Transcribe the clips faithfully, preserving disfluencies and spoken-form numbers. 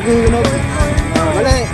Balik.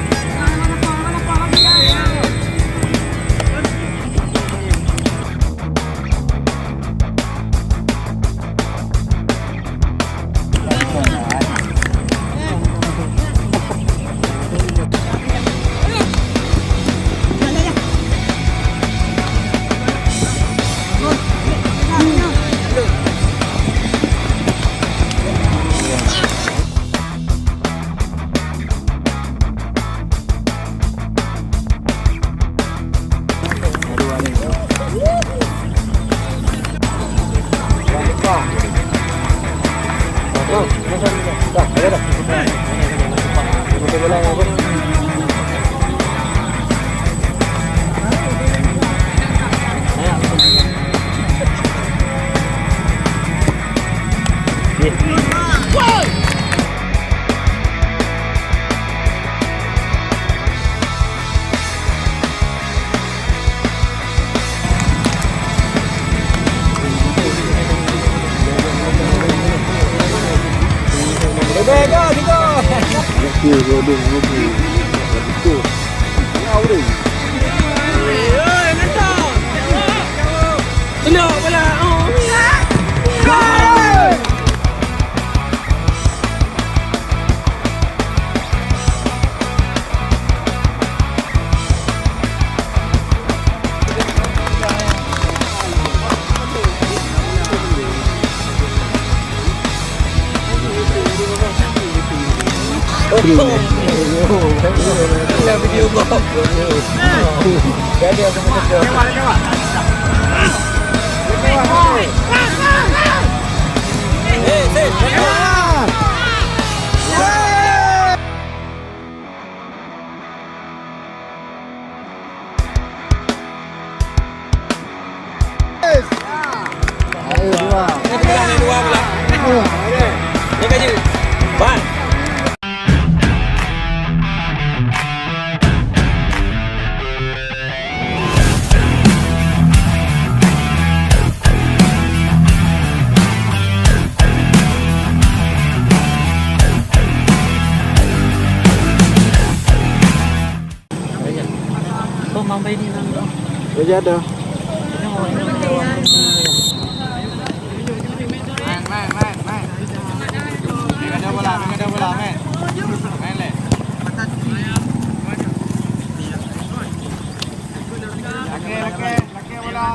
Lakèe, lakèe, lakèe bola.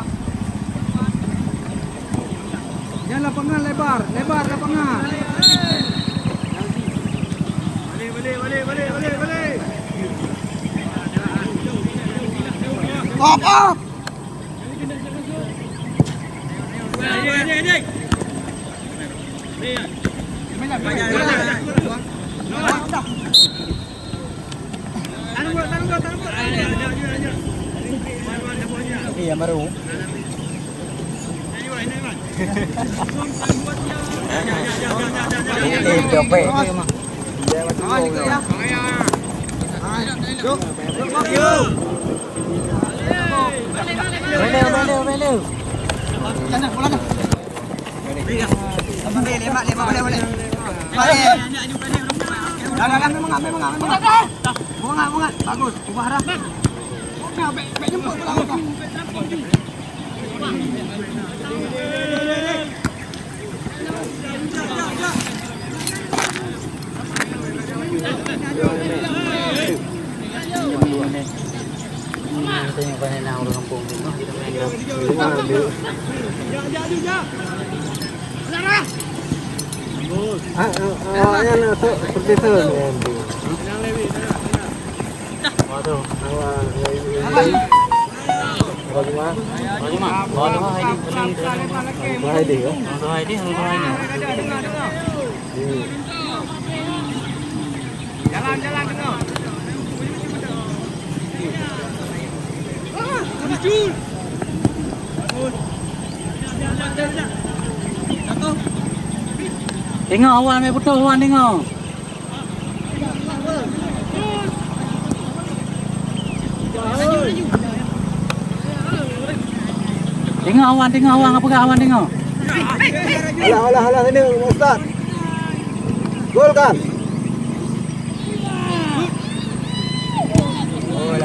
Jan lapangan lebar, lebar lapangan. Balik, balik, balik, balik, balik, balik. Up, up. Eh, yang baru. Eh, eh, Mana, mana, mana? Lemak, lemak, boleh, boleh. Balik. Dah, dah, dah, memang, memang, memang. Bunga, bunga. Bagus. Ubah arah. Nah, bèk, bèk jemput bola. Ah, ah, ah, awaknyan masuk seperti tu. Waduh. Orang rumah. Orang rumah. Orang rumah Haidi. Orang rumah Haidi, ya? Orang rumah Haidi, orang rumah Haidi. Hmm. Jalan, jalan, tengok. Tengok awak ambil putôh, awak tengok. Tengok awak, tengok awak, apa kah awak tengok? Alah, alah, alah, ini Ustaz. Gol kan?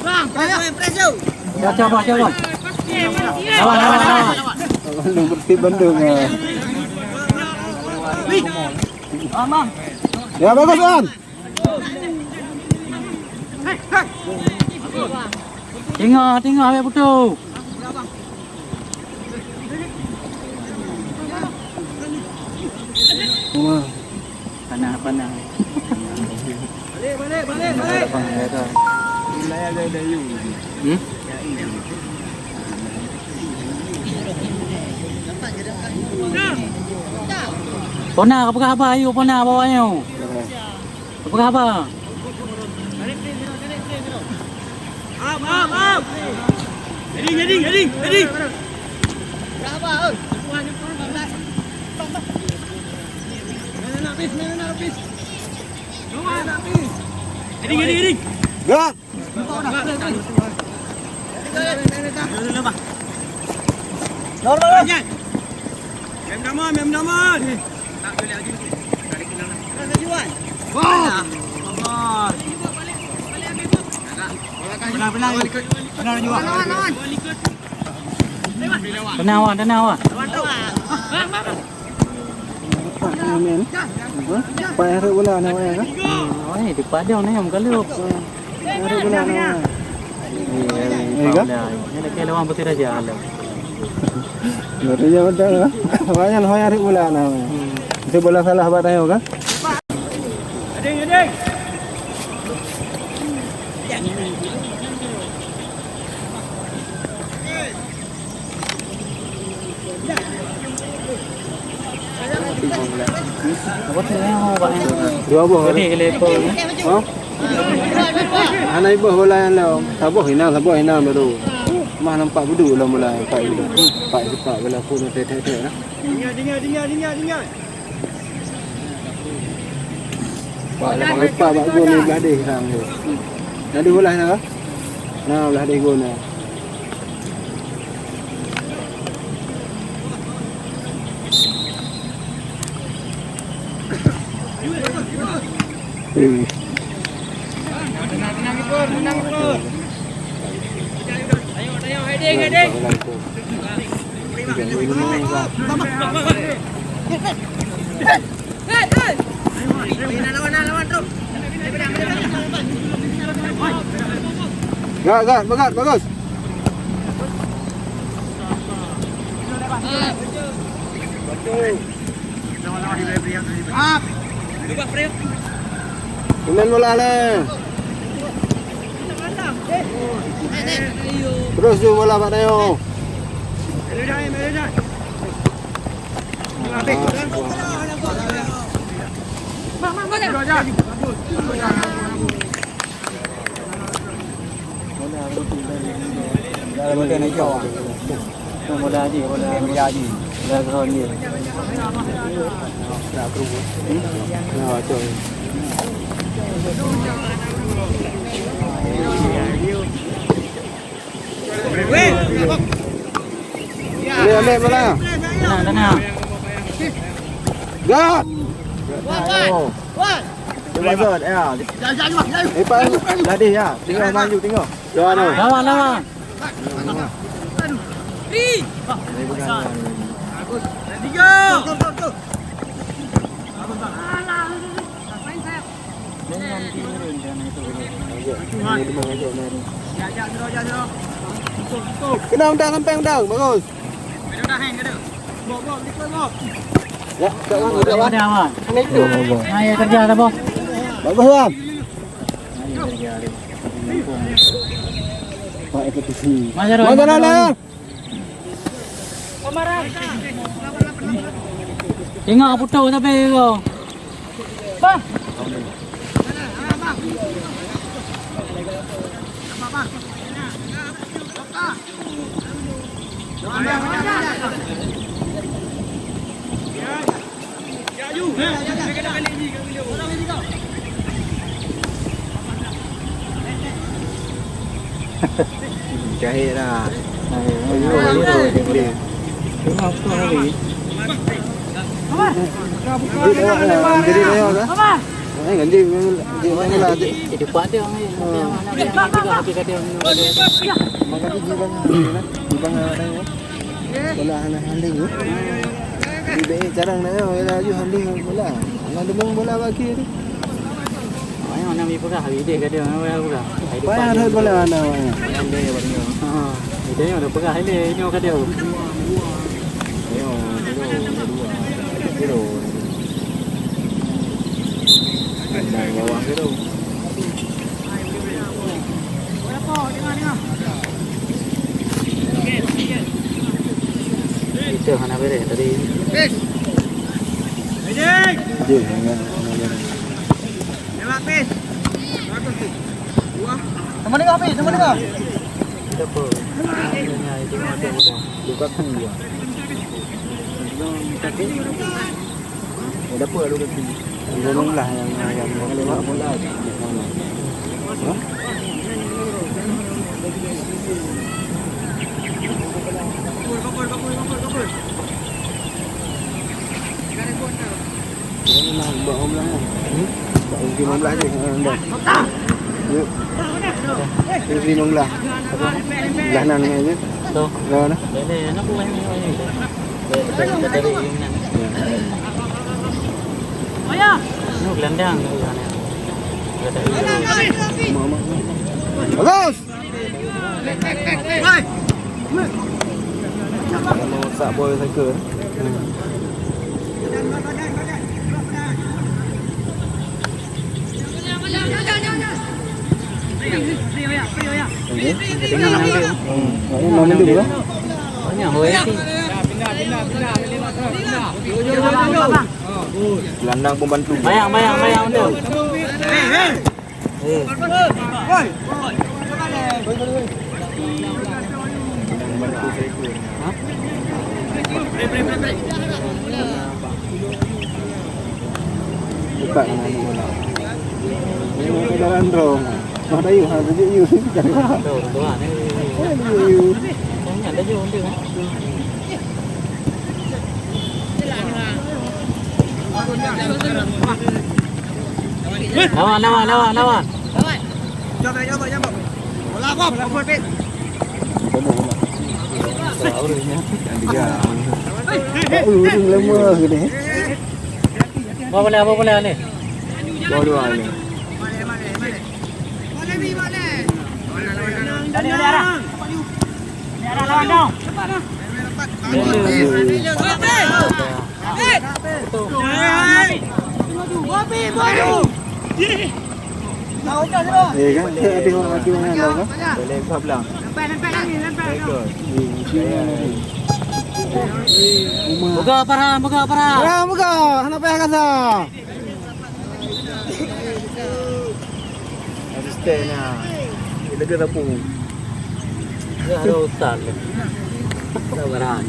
Bang, bang, bang, press tu. Ya, coba, coba. Lawan, lawan, lawan. Bandung bersih bandung, ya. Ya, bagus, An. Tengok, tengok, ambil putu. Wah. Panah, panah. Balik, balik, balik, balik. Hmm? Pona, apa khabar? Ayo, Pona, bawa ayo. Apa khabar? Am, am, am. Heading, heading, heading, heading. Heading, heading, heading. Gas. Normal. Mem Daman, Mem Daman. Wah. Benar, benar. Benar juga. Tenang, Wan, tenang, Wan. Pak Heru bola nak main kan? Hmm, oi, di padang ni yang kalau. Heru bola nak main. Iya, iya, iya, kan? Ini nak kira lawan Putih Raja lah. Putih Raja betul lah. Banyak lah Heru bola nak main. Hmm. Itu bola salah Pak Tayo kan? Ading, ading. Dua boh. Jadi, kali itu. Ha? Hana iboh bola yang lawan. Saboh inang, saboh inang baru. Mah nampak bedu dalam bola, nampak bedu. Pak, pak bola pun tek, tek, tek, nah. Dinga, dinga, dinga, dinga, dinga. Pak, lepak bak gol ni belah deh sang tu. Dah dua belah dah. Nah, belah deh gol dah. Hmm. Tenang, tenang, Ipon, tenang, Ipon. Gat, gat, bagus, bagus. Pemain bola leh. Terus ju bola Pak Dayo. Boleh ambil bola. Tenang, tenang. Gat. Boleh masuk, ya. Eh, Pak, ladih, ya. Tengok maju, tengok. Lawan, lawan. Kena undang sampai undang, bagus. Ya, tak masuk, tak masuk. Nah, ya kerja dah, Bos. Bagus, Bang. Pak eksekusi. Mana dah? Tengok putus tapi tu. Bang. Jahit lah. Ayo, ayo, ayo, ayo. Tengok tu hari. Jadi tengok lah, jadi tengok lah. Eh, ganjil, ganjil, ganjil lah. Jadi kuat dia, orang ni. Dia, dia, dia, dia, dia, dia, dia. Maka tu jibang, jibang, jibang awak dah. Bola hana handling tu. Di B A jarang nak tengok, bila laju handling bola. Hana demam bola bagi tu. Awaknyan mana boleh peugah, hari deh kata mana boleh peugah. Payah rhot bola hana awaknyan. Main dia buat dia. Ha. Dia ni udah peugah ini, ini kata dia. Dia, dia, dia, dia. Pandang bawah ke tu. Itu hana beres tadi. Dia hana, hana beres. Sama dengan Hafiz, sama dengan. Itu apa? Itu apa? Buka pun dia. Ada apa lalu kaki? Lima belas yang, yang, yang lima belas. Hah? Lima belas, lima belas je. Ha, dah. Yuk. Lima belas. Belah nan ni je. Tu. Belah mana? Ini, ini aku main ni. Dari, dari, dari ini. Ya. Ini gelandang ni, gelandang. Bagus! Sama sak boy saka. Ini nama dia, bro? Banyak, boy. Gelandang pembantu. Bayang, bayang, bayang tu. Eh. Dekat dengan anak bola. Ini jalan terus. Mah tayu, ha, tunjuk you. Tuh, tuh, ha, ni. Eh, tunjuk you. Ini ada je orang tu, ha. Lawan, lawan, lawan, lawan. Bola, bola, bola, bola. Yang tiga. Tak urus lemah ni. Bawa bola, bawa bola ni. Bawa dua ni. Eh, kan? Ada orang mati mana dah, kan? Boleh kau pulang. Eh, Umar. Buka, Farhan, buka, Farhan. Farhan, buka. Hana payah kasa. Asisten nya. Dia lega sapu. Dia ada ustaz tu. Sabaran.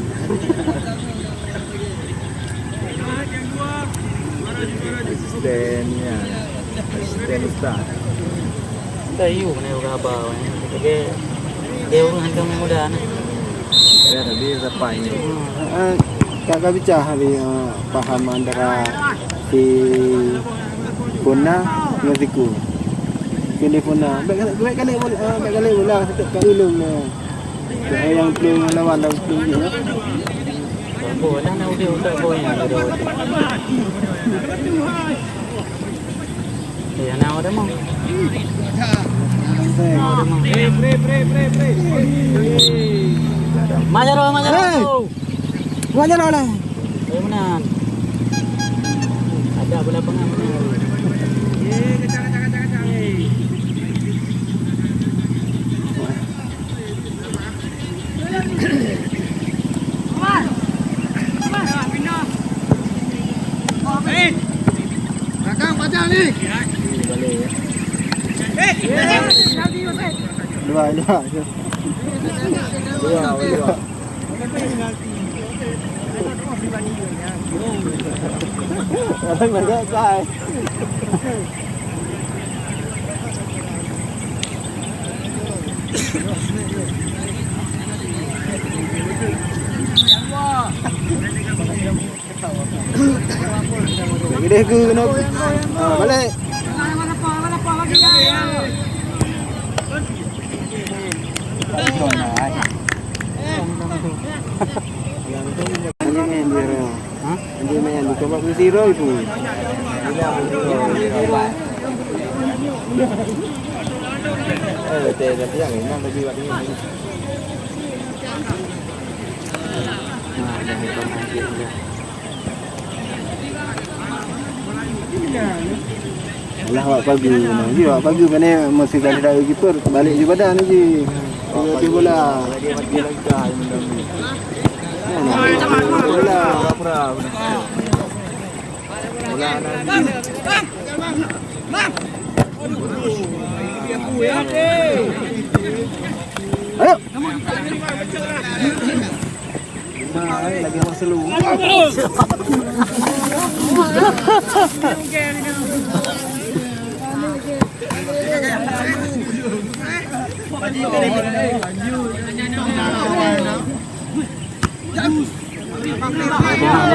Asisten nya. Asisten ustaz. Entah you mana yang berapa. Dia, dia urus hantar muda ni. Ya, tadi siapa ini? Ah, Kak, kak bicara hari, ah, paham antara si Fona dengan Ziku. Kena Fona. Baik, baik kali bola, ah, baik kali bola, setiap kali ulung ni. Yang peluang lawan dan peluang dia. Bola nak udah untuk bola. Eh, anak orang mau. Majaro, majaro. Hey. Majaro lah. Eh, mana? Ada bola pengang mana? Luar, luar. Luar, luar. Orang nak gakai. Gede ke kena. Ha, balik. Anjing main dia. Ha? Anjing main dia. Coba pun zero itu. Eh, dia, dia, dia, dia, dia, dia, dia. Alah, awak pagi, nah, ji awak pagi, pane masih ada dari kiper, balik di badan ji. Di bola. Bola. Bola. Ayo. Lima, eh, lagi sama selu.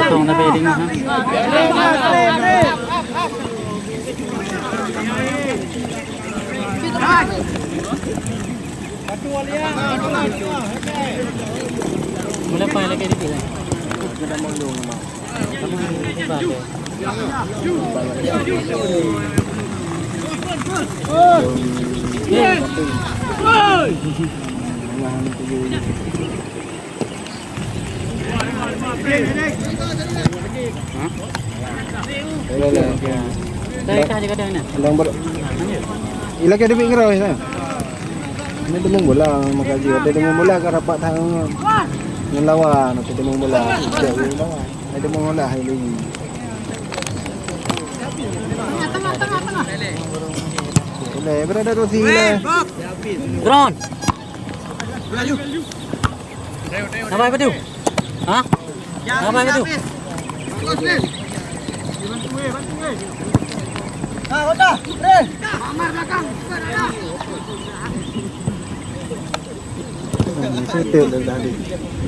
Potong tapi tengok, ha. Boleh apa lagi dikit, eh? Kamu hebat, eh. Dari kah je kadang ni? Kadang ber-, ilaki ada bik ngerau sana. Ini demung bola, maka dia ada demung bola ke rapat tangan. Ngan lawan, ada demung bola. Tidak boleh lawan. Ada demung bola, hai lagi. Boleh, berada di sini lah. Ground. Sabar, Padu. Ha? Sabar, Padu.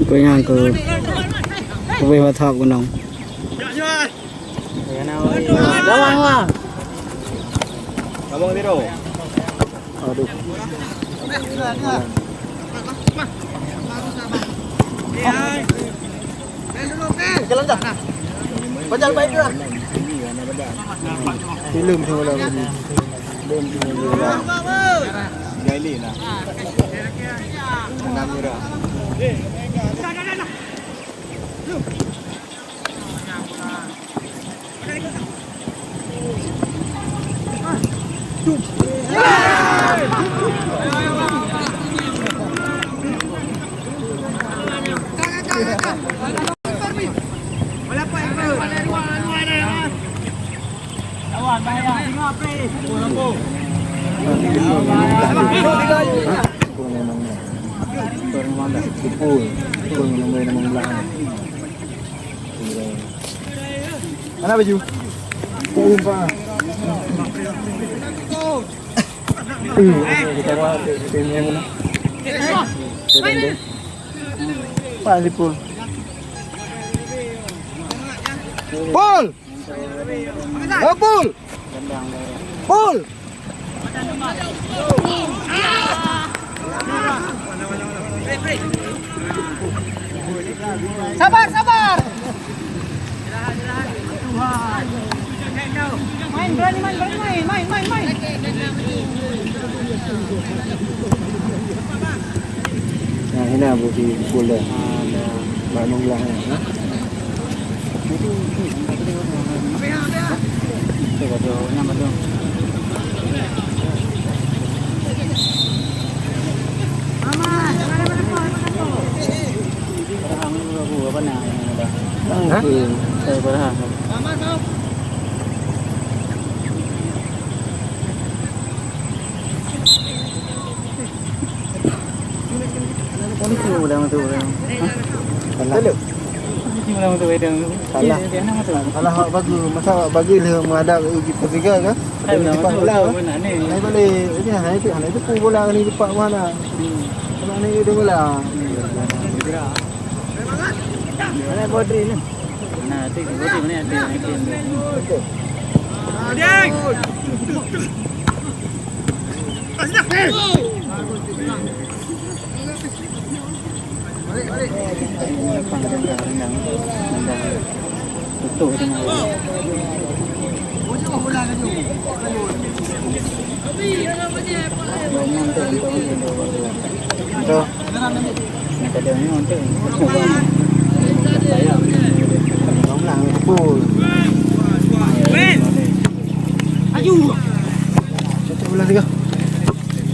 Peunyan keu, keu WhatsApp gunong. Lawan, lawan. Abang Tiro. Aduh. Jalan dah. Baca baik dah. Film semua lagi. Film semua lagi. Gali lah. Tengah murah. Mana baju? Umpa. Hmm, kita buat tim yang mana? Pak Lipul. Pul! Oh, Pul! Pul! Sabar, sabar. Main, berani main, berani main, main, main, main. Nah, ini Abu di bola. Mak Nunglah ni, ha? Salah. Salah. Salah awak bagi. Masa awak bagi lé menghadap ke tiga kan? Hai, betul. Hai, balik. Ini, hai, itu, hai, itu pun bola ni cepat mana? Kalau ni dia bola. Mana Bodri ni? Mana tu? Bodri mana ada?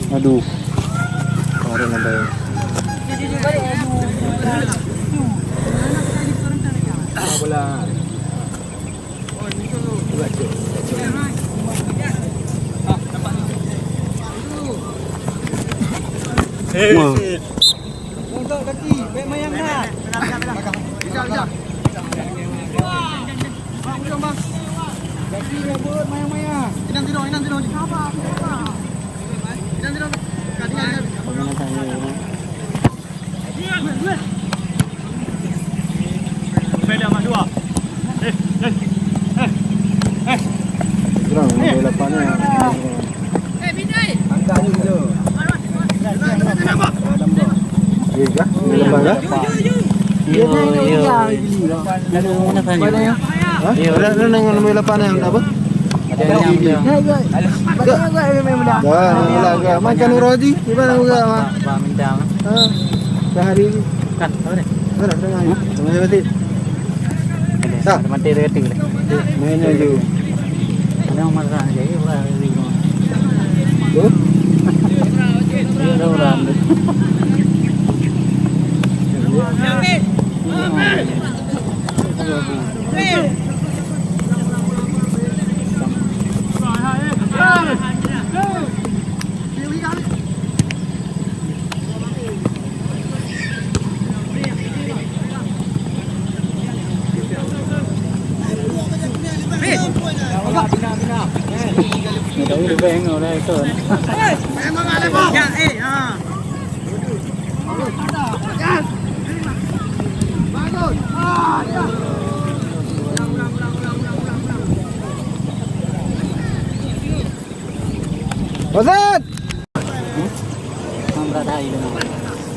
Aduh. Kemarin ada. Bola. Wah. Kurang, nombor lapan ni. Angkat ni dulu. Iya kah? Nombor lapan kah? Iya, iya. Mana, mana tanya? Ha? Iya. Ada, ada nombor lapan yang apa? Ada yang dia. Dah, dah, dah. Makan urut haji. Di mana juga, Mak? Pak minta. Ha. Dah hari ni. Kan, apa ni? Mana tengah ni? Tengah ni berarti. Dah. Mati dia kata. Main aja. Ada orang marah jadi orang hari ni. Tu? Ada orang. Tapi lebih hang orang itu. Wasit!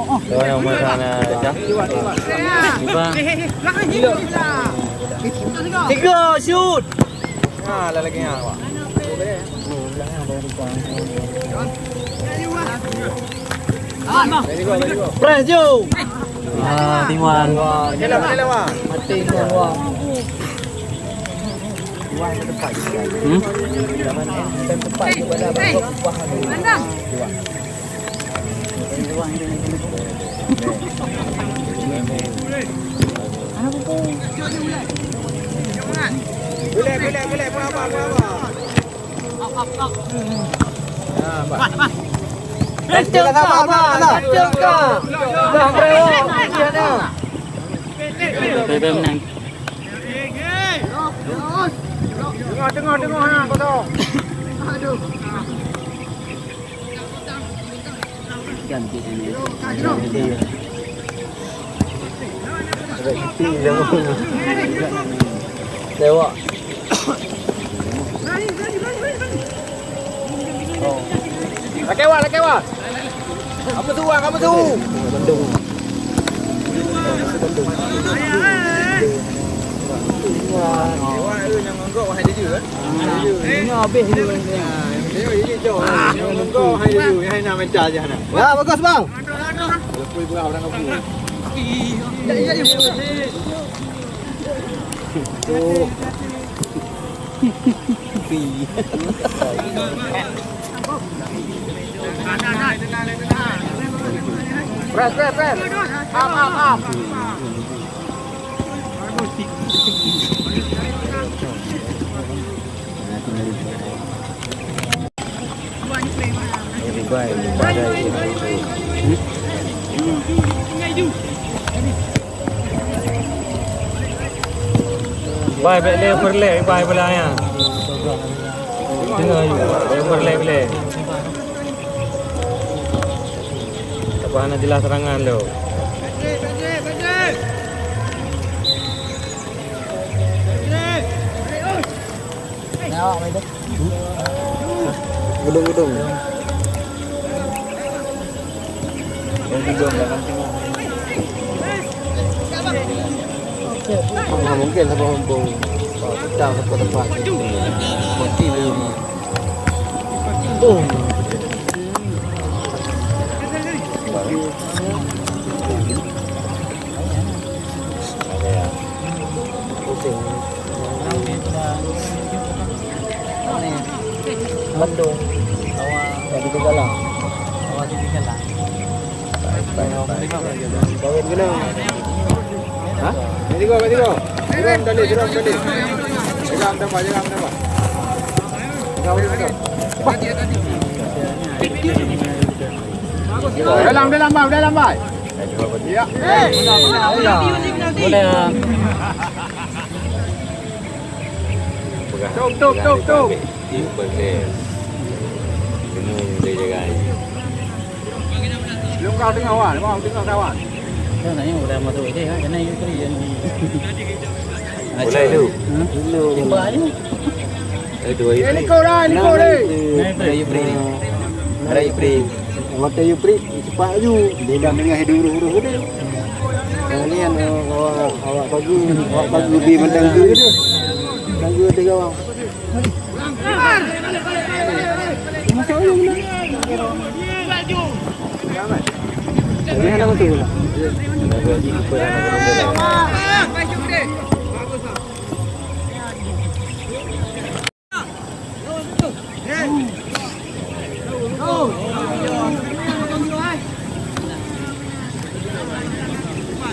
Tuan yang mana sana, Jah? Tiga, shoot! Ha, ada lagi yang awak. Press, jom! Ah, Tiwan. Wah, dia lewat, dia lewat. Mati Tiwan, wah. Hmm? Betul kah, Abang? Betul kah? Dah berewok, dia dah. Betul, betul, menang. Tengah, tengah, tengah, ha, kosong. Aduh. Lewat. Lakèe, Wan, lakèe, Wan. Kamu tu, Wan, kamu tu. Ini habis ni. Ya, bagus, bang. Press, press, press. Up, up, up. Bai, bèk lé peureulèe, bai, beulah nyan. Tengok aju, bèk peureulèe, bèk lé. Apa hana jelas serangan tu? Gedung-gedung. Gedung-gedung dalam tengah. Ah, mungkin sama kampung. Kita tempat-tempat. Mesti belum. Oh. Pusing. Bandung. Awak. Ya, di Tegalang. Awak di Tegalang. Kawin kena. Ha? Mari go, mari go. Turun tali, turun tali. Pegang tambah, pegang tambah. Pegang, pegang. Dalam, dalam, bang, dalam, bang. Ya. Boleh, ah. Tok, tok, tok, tok. Lungkau tengah wan, wan tengah kawan. Dah nak yang udah masuk ide kan, kena yang free yang di. Boleh tu. Hah? Cepat aja. Eh, dua Eh, ipri. Liko dah, liko deh. Nah, itu. Ada ipri. Ada ipri. Mata ipri cepat aju. Dia dah tengah hidup huruf-huruf tadi. Nah, ni yang awak, awak pagi, awak pagi lebih mentang tu deh. Tangga tiga orang.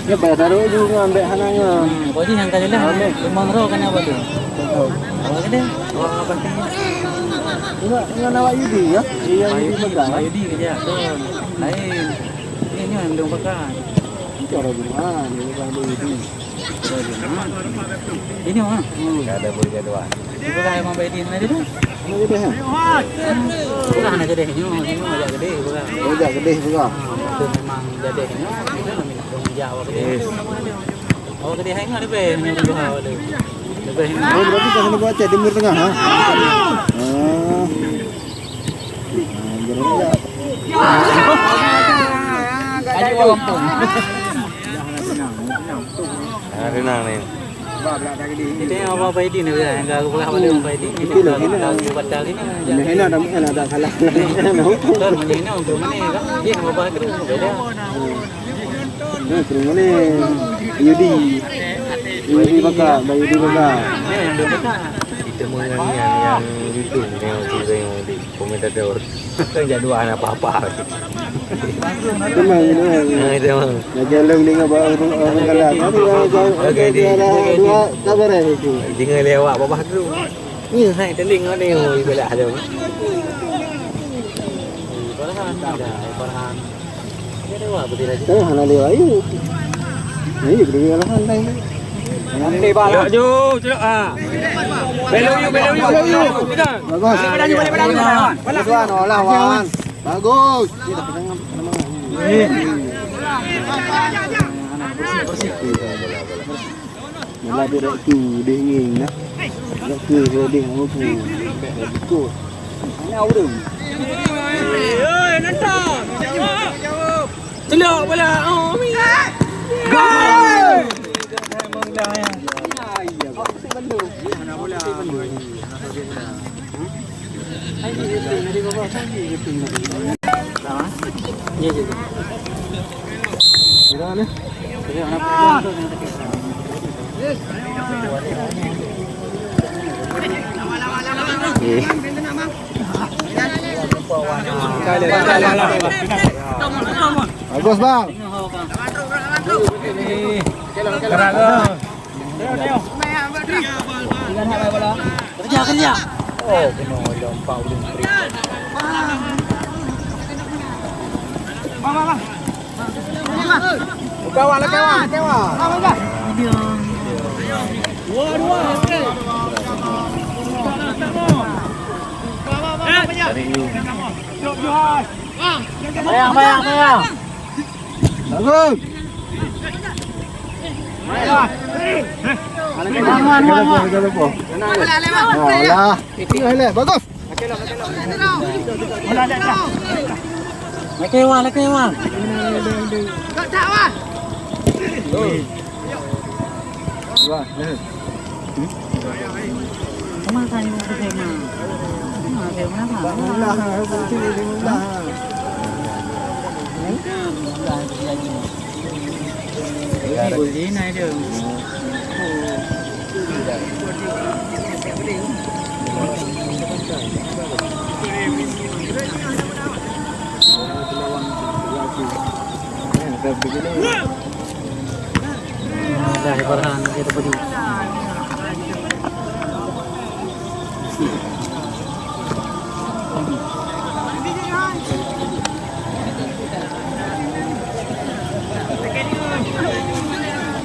Ya, payah taruh ju ngon ambek hana ngon. Hmm, kau ji nyang ka jeulaih. Amin. Memang roh kan apa tu? Betul. Awak kena. Awak apa tu? Enggak, dengan awak Yudi ya? Yang Yudi pegang. Yudi kerja. Lain. Ini yang belum pegang. Ini orang Jumat, ini orang Yudi. Ini mah. Hmm. Ada boleh jadual. Bukan emang Pak Edi mana dia tu? Mana dia, ha? Bukan anak gedeh nyoe, nyoe ajak gedeh bukan. Oh, ajak gedeh bukan. Ha, itu memang gedeh nyoe, kita nak minta tolong dia awak gedeh. Yes. Awak gedeh hai ngat lebih ni dua awak tu. Lebih ni. Oh, berarti kau kena buat cek Timur Tengah, ha? Ah. Ah, jadi ya. Ada orang kampung. Ah, tenang ni. Ini apa Pak Edi ni, yang aku pegang pada Pak Edi. Ini lah, ini lah. Batal ini. Ini ada, ada salah. Betul, ini untuk mana kan? Dia apa tu? Beda. Nah, terus mana? Yudi. Yudi bakal, Bang Yudi bakal. Dia yang dia bakal. Kita mengenai yang, yang itu, yang cerita yang tadi. Komentator. Kan jadual hana apa-apa. Tenang, tenang. Ha, tenang. Nak jalan dengan bawa orang, orang kalah. Tapi orang, orang, okey, orang, okey. Dua, tak beres itu. Dengar lewat babah tu. Ni hai teling ada yang ibadah tu. Farhan, ada Farhan. Dia ada apa dia? Eh, hana lewat ayu. Ayu kedua lahan lain. Laju, celok ah. Belok you, belok you, belok you. Bagus. Bagus, Wan. Olah, Wan. Bagus. Mula dia dah tu, dia ingin lah. Dah tu, dia ingin apa? Ikut. Mana orang? Celok bola. Oh, mi. Gol! Bagus, Bang. Kerja, kerja. Oh, kena lompat ulun. Bang, bang, bang. Kawan, kawan, kawan. Dua, dua. Dari you. Bayang, bayang, bayang. Bagus. Alah. Itu, alah. Bagus. Lakèe wan, lakèe wan. Wah, eh. Cuma kan ini udah saya mah. Ini udah saya mah. Alhamdulillah, alhamdulillah. Ini naik dia. Dah, Farhan, kita pergi.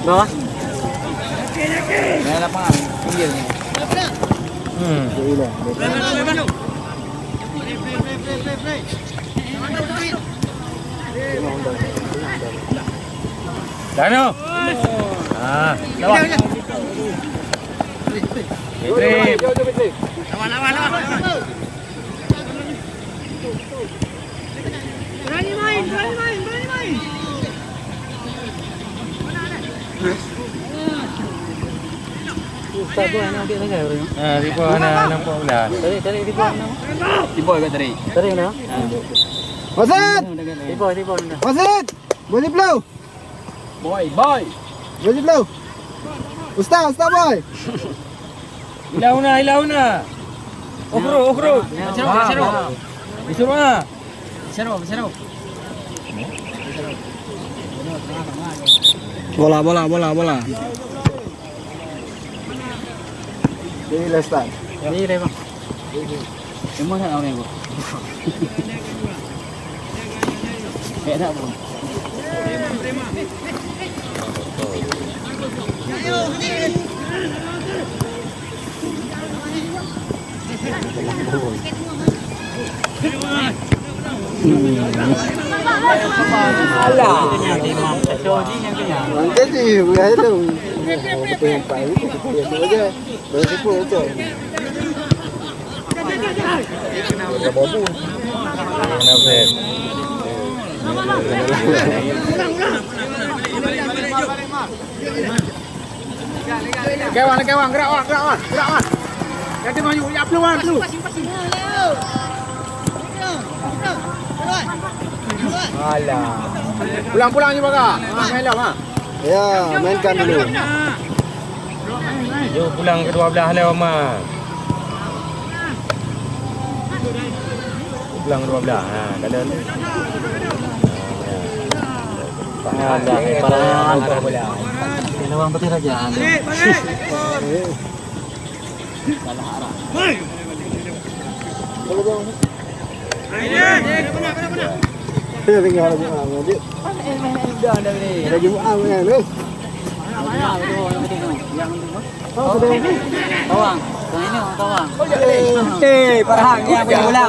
Bawah. Main lapangan, pinggir ni. Hmm. Danu. Ah, lawan. Fitri. Lawan, lawan, lawan. Berani main, berani main, berani main. Ustaz tu anak ambil saja orang. Ah, tiba anak nampak pula. Tadi, tadi tiba anak. Tiba kat tadi. Tadi mana? Wasit! Tiba, tiba mana? Wasit! Boleh blow! Boy, boy. Boleh blow! Ustaz, Ustaz boy! Ilauna, ilauna. Ukhru, ukhru. Seru, seru. Disuruh ah. Seru, seru. Bola, bola, bola, bola. Jadi, Lestan. Jadi, Bang. Semua nak orang ni, Bang. Kayak nak, Bang. Alah. Nanti sih, bukan itu. Betul yang paling, betul yang tu aja. Betul, betul. Ada babu. Ada Fred. Kawan, kawan, gerak wan, gerak wan, gerak wan. Jadi maju, ya, peluang tu. Alah. Pulang-pulang je, Baga. Ha, main lah, ha. Ya, mainkan dulu. Jom pulang ke dua belas lewat, Ma. Pulang dua belas. Ha, kalau ni. Ha, dah, para. Lewat betul saja. Salah arah. Saya tinggal lagi, ah, dia. Dah, dah ni. Lagi, ah, mana tu? Oh, sudah ini. Tawang. Yang ini orang Tawang. Eh, Farhan, yang main bola.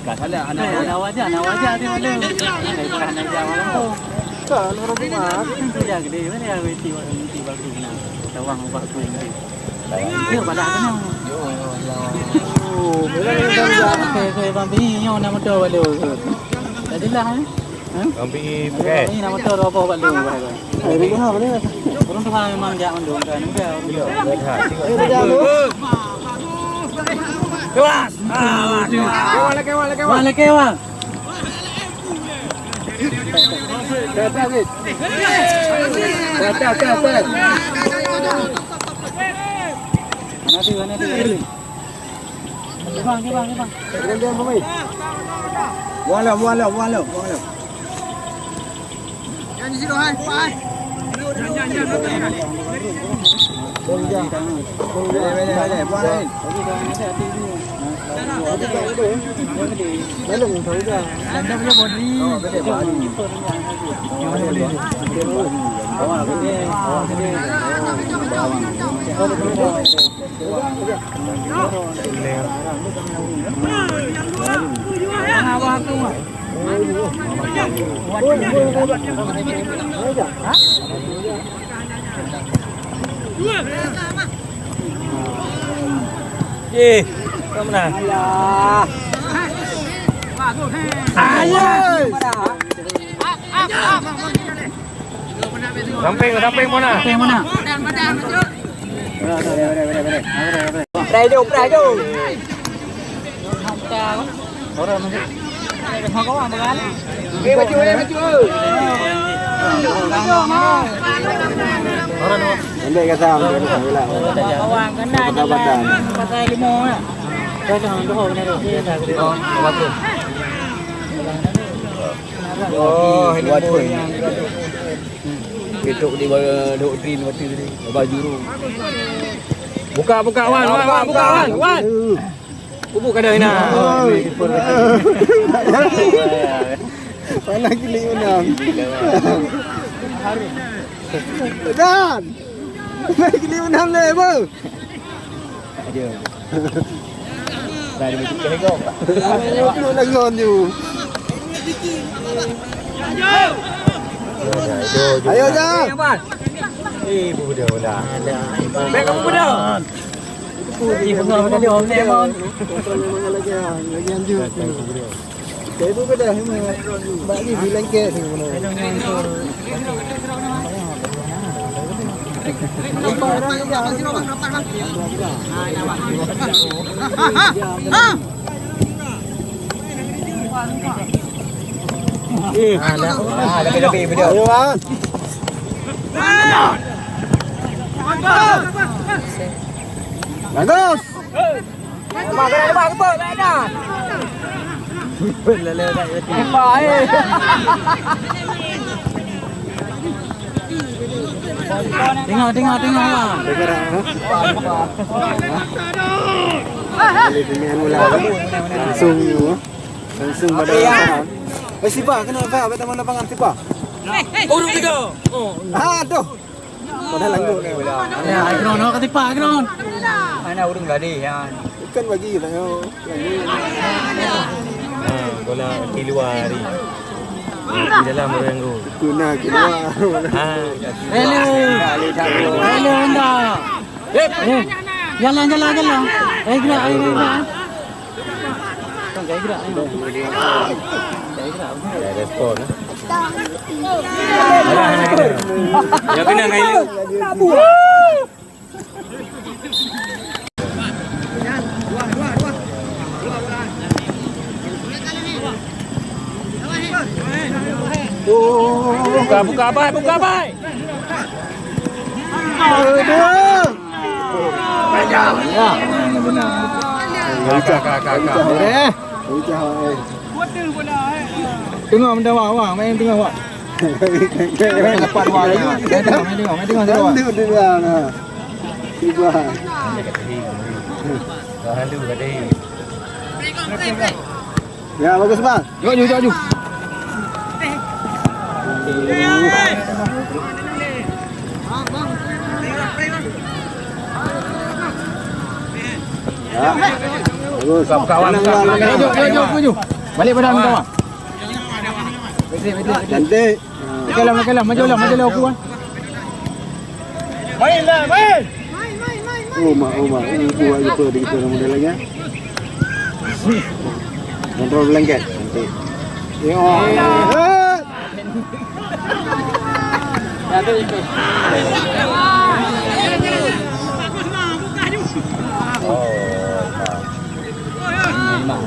Salah, anak. Eh, anak wajah, anak wajah dia malu. Eh, Farhan aja malu. Kan, orang rumah. Dia gede, mana yang reti, reti bagus nak. Tawang bagus ni. Yo, badak kena. Oh, okey, okey, bang, bini nyoe nama tu balu. Jadilah, eh. Ha? Bang pergi pakai. Ini nama tu apa balu, balu. Eh, rumah mana? Orang tu memang jak mandum kan. Enggak. Yo, lihat. Eh, dah jalan. Kelas. Ah, kewan, kewan, kewan. Kewan, kewan. Atas, atas, atas. Mana tu, mana tu? Kebang, kebang, kebang. Buang lah, buang lah, buang lah, buang lah. Eh, ka meunan. Alah. Alah. Samping, samping mana? Samping mana? Prai jom, prai jom. Okey, maju, eh, maju. Ambil kata, ambil kata. Kawan kena je lah. Pasal lima orang. Kosong, dua kena tu. Oh, bagus. Oh, ini buat pun. Itu di bawah dok drin waktu tadi. Bawah juru. Buka, buka, Wan, Wan, Wan, buka, Wan, Wan. Kubu kada ina. Mana kili menang? Dan. Mana kili menang le, beuh? Aduh. Dah dia bagi kehegong. Ayo, lawan tu. Ayo, Jang. Eh, ibu dah bola. Baik kamu bola. Ibu dah. Kontrol memang lagi, lagi anjur. Saya pun pedas memang. Bak ni bilangkek ni mana. Eh, ah, dah. Ah, dah, dah, dah, dah. Ayo, Wan. Bagus. Tembak, tembak, tembak, tembak dah. Tembak, eh. Tengok, tengok, tengok lah. Tengok dah, ha? Boleh pemain bola. Langsung ni, ha? Langsung pada lapangan. Eh, Sipa, kena Sipa, bak taman lapangan, Sipa. Urut tiga. Oh. Aduh. Padahal lanjut. Ya, Agron, awak kata Pak Agron. Mana urang gadis, ya? Bukan bagi, tengok. Ha, bola keluar hari. Di dalam orang tu. Guna keluar. Ha. Hello. Hello, Honda. Eh, jalan, jalan, jalan. Eh, gerak, eh, gerak. Kan gaya gerak, eh. Gaya gerak. Ada respon, eh. Alah, anak kita. Dia kena dengan you. Buka, buka, bai, buka, bai. Aduh. Ya, benar. Ka, ka, ka, ka, ka. Eh. Tengok benda wah, wah, main tengok wah. Dapat wah. Main tengok, main tengok, main tengok, main tengok. Lanjut dia, nah. Tiba. Dah halu tadi. Ya, bagus, Bang. Jom, jom, jom, jom. Ya. Bagus. Kawan, kawan. Jom, jom, jom, jom. Balik pada kawan. Cantik. Okey lah, okey lah. Maju lah, maju lah, aku, ah. Main lah, main. Oh, mak, oh, mak. Ini buat gitu, di gitu, nama dia lagi, ah. Kontrol blanket. Cantik. Ya. Eh. Oh. Lima,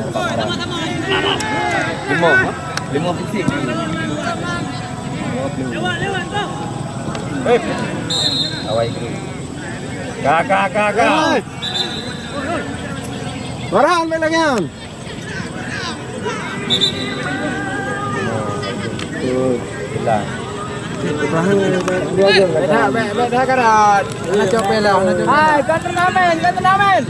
lima fisik. Hei. Awai guru. Ka, ka, ka, ka. Hei. Barang ambil lagi, An. Tuh, hilang. Beda, beda, beda karat. Hana cok bela, hana cok bela. Hai, kan turnamen, kan turnamen.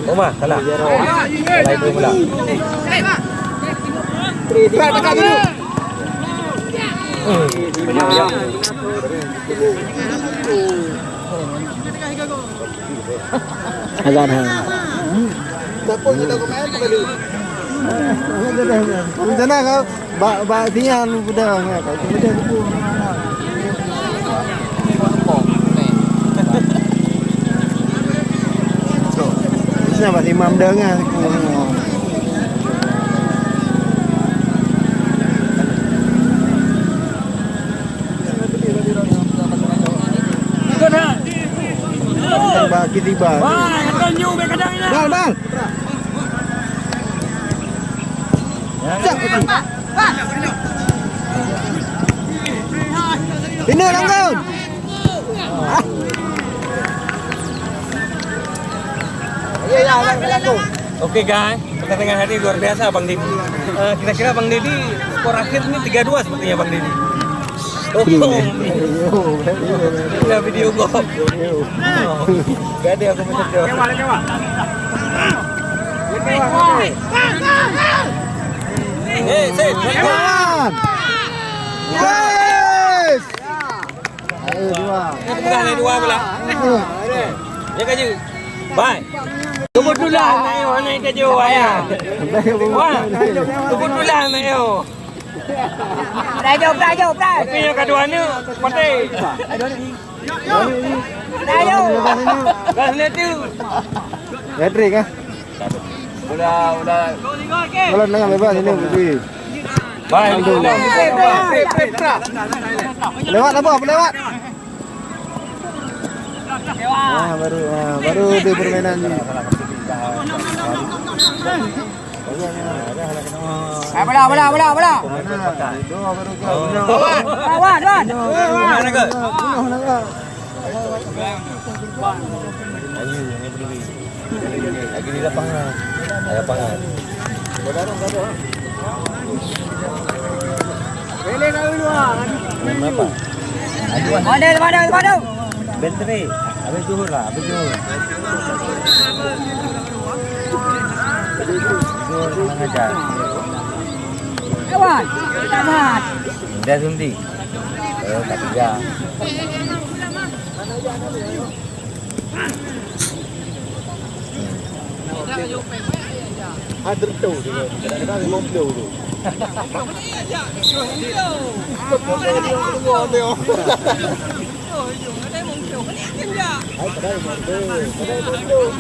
Oma, salah. Salah itu pula. Azan, ha. Siapa kita kemain kembali? Rencana kau bak, bak sinyal lu pedang, ya, kau tu macam tu. Bisa bak imam dengar aku. Bak kitiba. Bal, bal. Ini langgaun. Oke, guys, pertandingan hari ini luar biasa, Bang Dedi. Eh, kira-kira Bang Dedi, skor akhir ini tiga dua sepertinya, Bang Dedi. Oh, iya. Kita video call. Oh, gak ada aku masuk ke. Eh, sip, sip. Yes! Ayo, dua. Eh, bukan, ada dua pula. Ya, kaju. Bye. Kebetulan nak yo, anak kaju, ayah. Wah, kebetulan nak yo. Prai jauh, prai jauh, prai. Tapi yang kedua ni, mati. Prai jauh. Dah sini tu. Patrick, eh? Udah, udah. Kalau tengah bebas sini, Putri. Baik, Alhamdulillah. Lewat apa? Apa lewat? Ah, baru, ah, baru di permainan ni. Eh, bola, bola, bola, bola. Mana? Itu baru kau. Wan, Wan, Wan. Mana ke? Lagi di lapangan. Di lapangan. Main apa? Model, model, model. Bentri. Habis zuhur lah, habis zuhur. Zuhur kurang ajar. Kawan, tamat. Dah suntik. Eh, tak kerja. Ada tu, kadang-kadang lima puluh tu. Hai, kadang lima puluh, kadang lima puluh.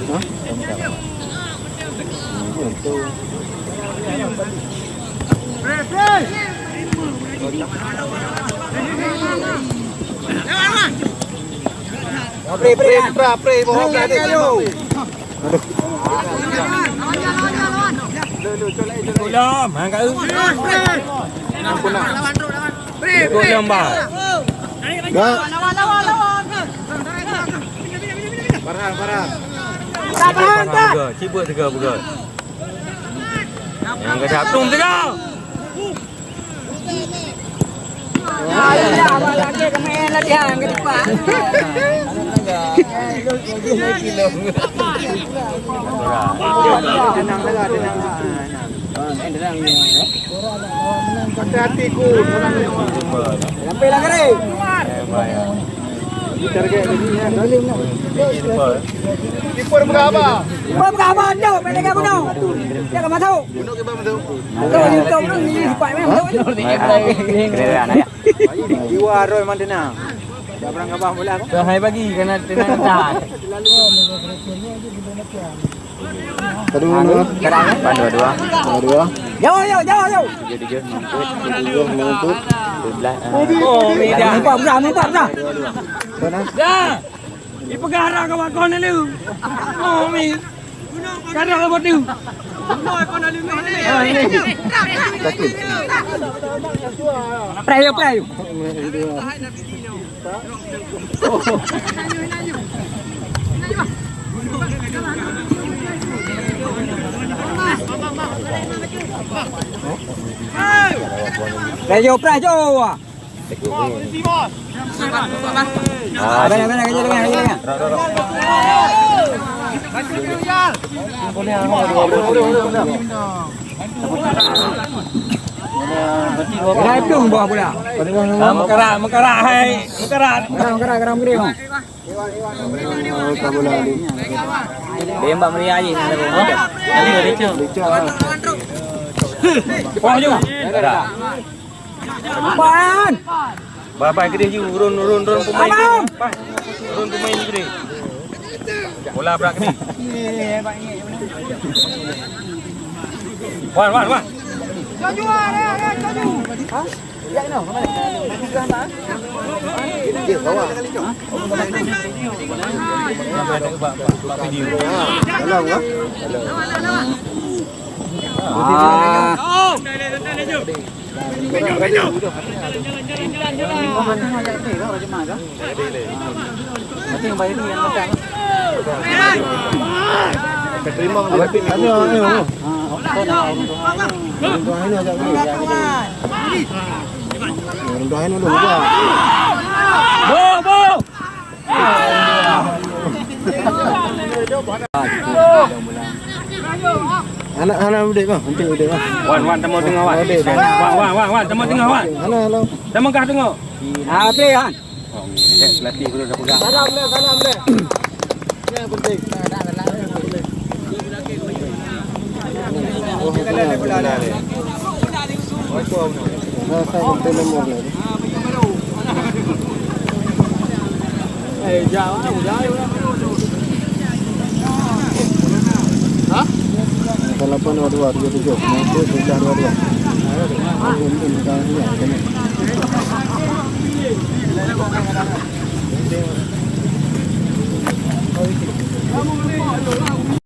Hah? Pre, pre, pre, pre, pre, pre. Aduh. Belum, ha, kat tu. Ikut lomba. Dah. Farhan, Farhan. Cibuk tiga, cibuk tiga, bukan. Nyang geudak tum tiga. Ayolah, abang lagi kemain latihan ke depan. Tenang, tenang, tenang. Hati-hati, Gun. Sampai lah, Gere. Kiper berapa? Kiper berapa tu? Pendek apa tu? Dia akan masuk. Masuk, masuk, masuk. Ini cepat, masuk. Jiwa roh memang tenang. Tak pernah ngabah bola kan? Dah hai bagi kena tenang dah. Aduh, aduh. Pan dua-dua. Dua-dua. Jauh, jauh, jauh, jauh. Tujuh-tujuh, mampus. Tujuh-tujuh, mampus. Tujuh belas, ah. Oh, meda. Empat belas, empat belas. Mana? Dah. Ipeugah arah kawan kau ni lu. Oh, mi. Karang apa tu? Prayo, prayo. Prayo, prayo. Ah, bana, bana, kerja dengan, kerja dengan. Dah itu buah bola. Ah, meukarat, meukarat, hai, meukarat. Meukarat, meukarat, meukarat, meukarat. Tembak meriah je. Wah, jom. Ban! Bah, bah, keudeh ju. Urun, urun, urun pemain. Abang! Bah. Urun pemain keudeh. Bola brat keudeh. Wan, wan, wan. Ah. Terima kasih. Ayo, ayo. Orang tua ini ajak dulu. Orang tua ini dulu, udah. Bo, bo. Anak, anak udek mah, nanti udek mah. Wan, wan, temu tengah, wan. Udek, udek. Wan, wan, wan, wan, temu tengah, wan. Halo, halo. Temu kah tengok? Ah, boleh, Han. Oh, cek pelatih guru dah pegang. Salam deh, salam deh. Ini yang penting. Oh, salam, salam. Nah, saya minta nomor lah ni. Eh, jauh, jauh. Ha? Lapan dua dua, tujuh tujuh. Nanti sudah dua dua. Ini, ini, ini, ini.